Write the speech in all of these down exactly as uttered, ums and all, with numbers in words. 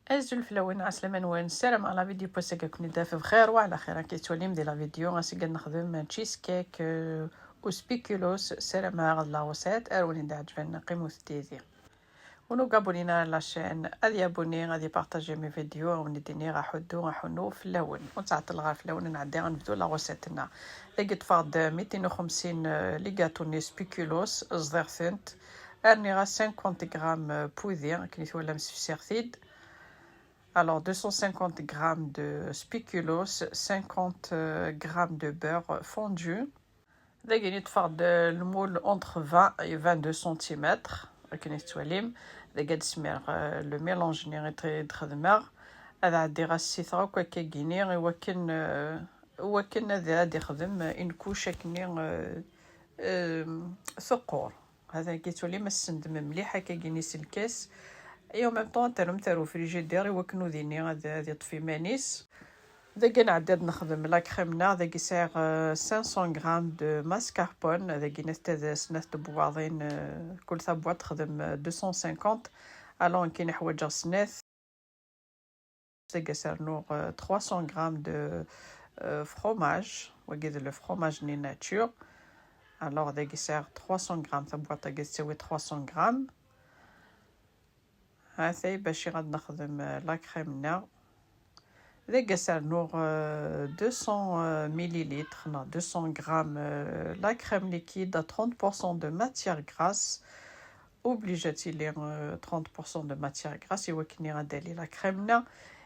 Azul fell-awen, ɛeslama-nwen, ssarameɣ la vidéo n wass-agi ad ken-id-taf bxir wa ɛla xir. Akka i tettwalim di la vidéo, ass-agi ad nexdem cheesecake, euh, u spéculoos. Ssarameɣ d la recette ara wen-d-iɛeǧben, qqimet yid-i. Win ur abonné ara à la chaîne, ad yabonné, ad ypartaji mes vidéos, ad wen-d-iniɣ aḥuddu, aḥunnu fell-awen. Ur ttɛeṭṭileɣ ara fell-awen, ad nɛeddi ad nebdu la recette-nneɣ. Dagi ṭṭfeɣ-d mitin u xemsin, euh, les gâteaux-nni spéculoos, ẓḍiɣ-tent, rniɣ-as cinquante grammes, euh, n wudi, akken i twalam sefsiɣ-t-id. Alors, deux cent cinquante grammes de spéculoos, cinquante grammes de beurre fondu. Dagi ṭṭfeɣ-d le moule entre vingt et vingt-deux centimètres, akken i tettwalim. Dagi ad d-smireɣ, euh, le mélange-nni i d-xedmeɣ. Ad ɛeddiɣ ad ssiteɣ akk akkagi-nni i wakken, euh, i wakken ad, ad ixdem une couche akkenni, euh, euh, teqqur. Hada akka i tettwalim, ad tessendem mliḥ akkagi-nni s lkas. Et en même temps, ad terrem ar ufrijidir i wakken udi-nni ad, ad iṭṭef iman-is. Dagi ad nɛeddi ad nexdem la crème-nneɣ. Dagi sɛiɣ, euh, cinq cents grammes de mascarpone. Dagi ad t-, snat tebwaḍin, euh, kul tabwaḍt texdem, euh, deux cent cinquante. Alors, nekkini ḥwaǧeɣ snat. Dagi ad s-rnuɣ, euh, trois cents grammes de, euh, fromage. Wagi d le fromage-nni nature. Alors, dagi sɛiɣ trois cents grammes, tabwaḍt-agi tettawi trois cents grammes. Ha-t-ay bac i ad nexdem, euh, la crème-nneɣ. Dagi ad s-rnuɣ, euh, deux cents, euh, millilitres, neɣ deux cents grammes, euh, la crème liquide à trente pour cent de matière grasse. Obligé ad tili, euh, trente pour cent de matière grasse i wakken ad d-tali la crème-nneɣ.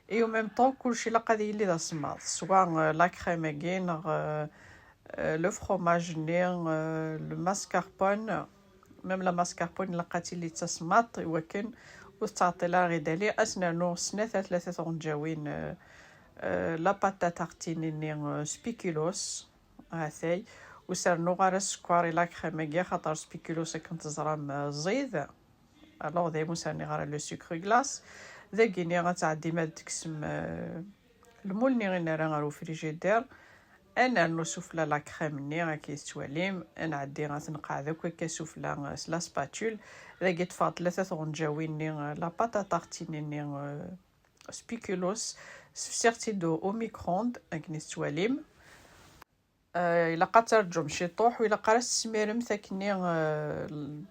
Et en même temps, kulci ilaq ad yili d asemmaḍ. Soit, euh, la crème-agi, neɣ, euh, euh, le fromage-nni, euh, le mascarpone. Même la mascarpone ilaq ad tili d tasemmaḍt i wakken ur tettɛeṭṭil ara ɣer ad d-tali. Ad s-nernu snat ar tlata tɣenǧawin, euh, euh, la pâte à tartine-nni, euh, spéculoos. Ha-t-ay. Ur s-rennuɣ ara sskeṛ i la crème-agi, axaṭer spéculoos, akken teẓram, euh, ẓid. Alors, daymi ur s-rniɣ ara le sucre glace. Dagi-nni ad tɛeddim ad d-tekksem, euh, lmul-nni i nerra ɣer ufrijidir. Ad nernu sufella la crème-nni, akka i tettwalim. Ad nɛeddi ad t-nqeɛɛed akk akka sufella, euh, s la spatule. Dagi ṭṭfeɣ tlata tɣenǧawin-nni, euh, la pâte à tartine-nni, euh, spéculoos. Sefsiɣ-tt-id au, au micro-ondes, akken i tettwalim. Euh, ilaq ad terǧum ciṭuḥ, ur ilaq ara ad tesmiremt akkenni, euh, l-,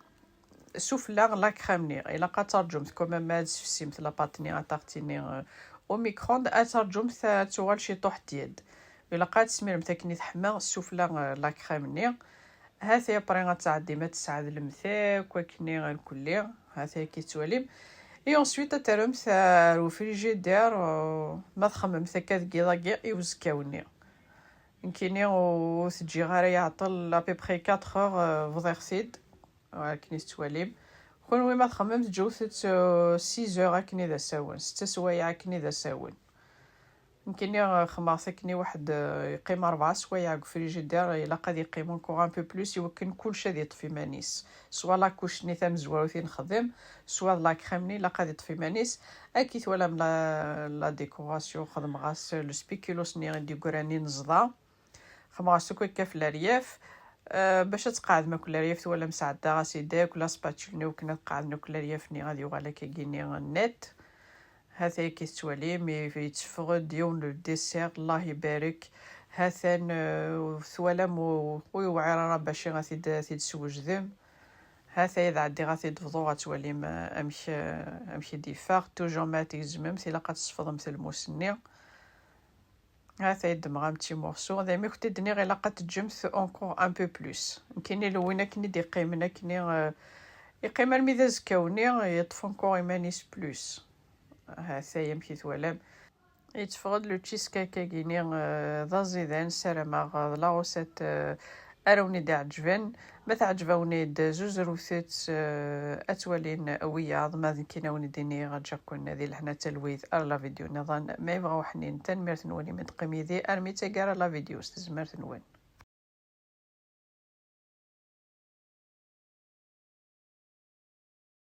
sufella la crème-nni. Ilaq ad terǧumt quand même ad tesfsimt la pâte-nni, à tartine-nni, euh, au micro-ondes, ad terǧumt ad tuɣal ciṭuḥ tiède. Ilaq ad tesmiremt akken i teḥma sufella, euh, la crème-nni. Ha-t-ay après ad tɛeddim ad tesɛedlemt akk akkenni irkelli. Ha-t-ay akka i tettwalim. Et ensuite ad terremt ar ufrijidir, euh, ma txemmemt akka deg yiḍ-agi i uzekka-nni. Nekkini ur t-ǧǧiɣ ara iɛeṭṭel à peu près quatre heures, euh, bḍiɣ-t-id. Akken i tettwalim. Kunwi ma txemmemt, ǧǧut-t, euh, six heures akken i d asawen, setta swayeɛ akken i d asawen. Nekkini, euh, xemmeɣ-t akken i waḥed, euh, yeqqim rebɛa swayeɛ deg ufrijidir, ilaq ad yeqqim encore un peu plus i wakken kulci ad yeṭṭef iman-is. Swa la couche-nni tamezwarut i nexdem, swa d la crème-nni ilaq ad yeṭṭef iman-is. Akka i twalam la, la décoration, xedmeɣ-as le spéculoos-nni i d-yeggran i neẓda. Xedmeɣ-as akk akka f leryaf. Euh, bac ad tqeɛdem akk leryaf, twalam sɛeddaɣ-as-id akk la spatule-nni akken ad qeɛden akk leryaf-nni, ad yuɣal akkagi-nni net. Ha-t-ay akka i tettwalim, i-, yetteffeɣ-d yiwen n dessert, Allah ibarek. Ha-t-an, euh, twalam ur, ur yewɛir ara bac ad t-id-, ad t-id-swejdem. Ha-t-ay ad ɛeddiɣ ad t-id-bḍuɣ, ad twalim, euh, amek, euh, amek i d-yeffeɣ. Toujours ma tgezmemt, ilaq ad tesfeḍemt lmus-nni. Ha-t-ay ddmeɣ un petit morceau. Daymi kent-id-nniɣ ilaq ad teǧǧemt encore un peu plus. Nekkini lwin akken i d-iqqimen, akken i, euh, iqqim armi d azekka-nni, yeṭṭef encore iman-is plus. Ha-t-ay amek i twalam. Yetteffeɣ-d le cheesecake-agi-ni, euh, d aẓidan, ssarameɣ, euh, d la recette, euh, ara wen-id-iɛeǧben. Ma teɛǧeb-awen-id, zuzret-tt, euh, ad twalin wiyaḍ. Ma d nekkini ad wen-id-iniɣ, ǧǧiɣ-ken di lehna d talwit ar la vidéo nniḍen. Ma yebɣa uḥnin, tanemmirt-nwen imi d-teqqim yid-i armi d taggara la vidéo s tezmert-nwen.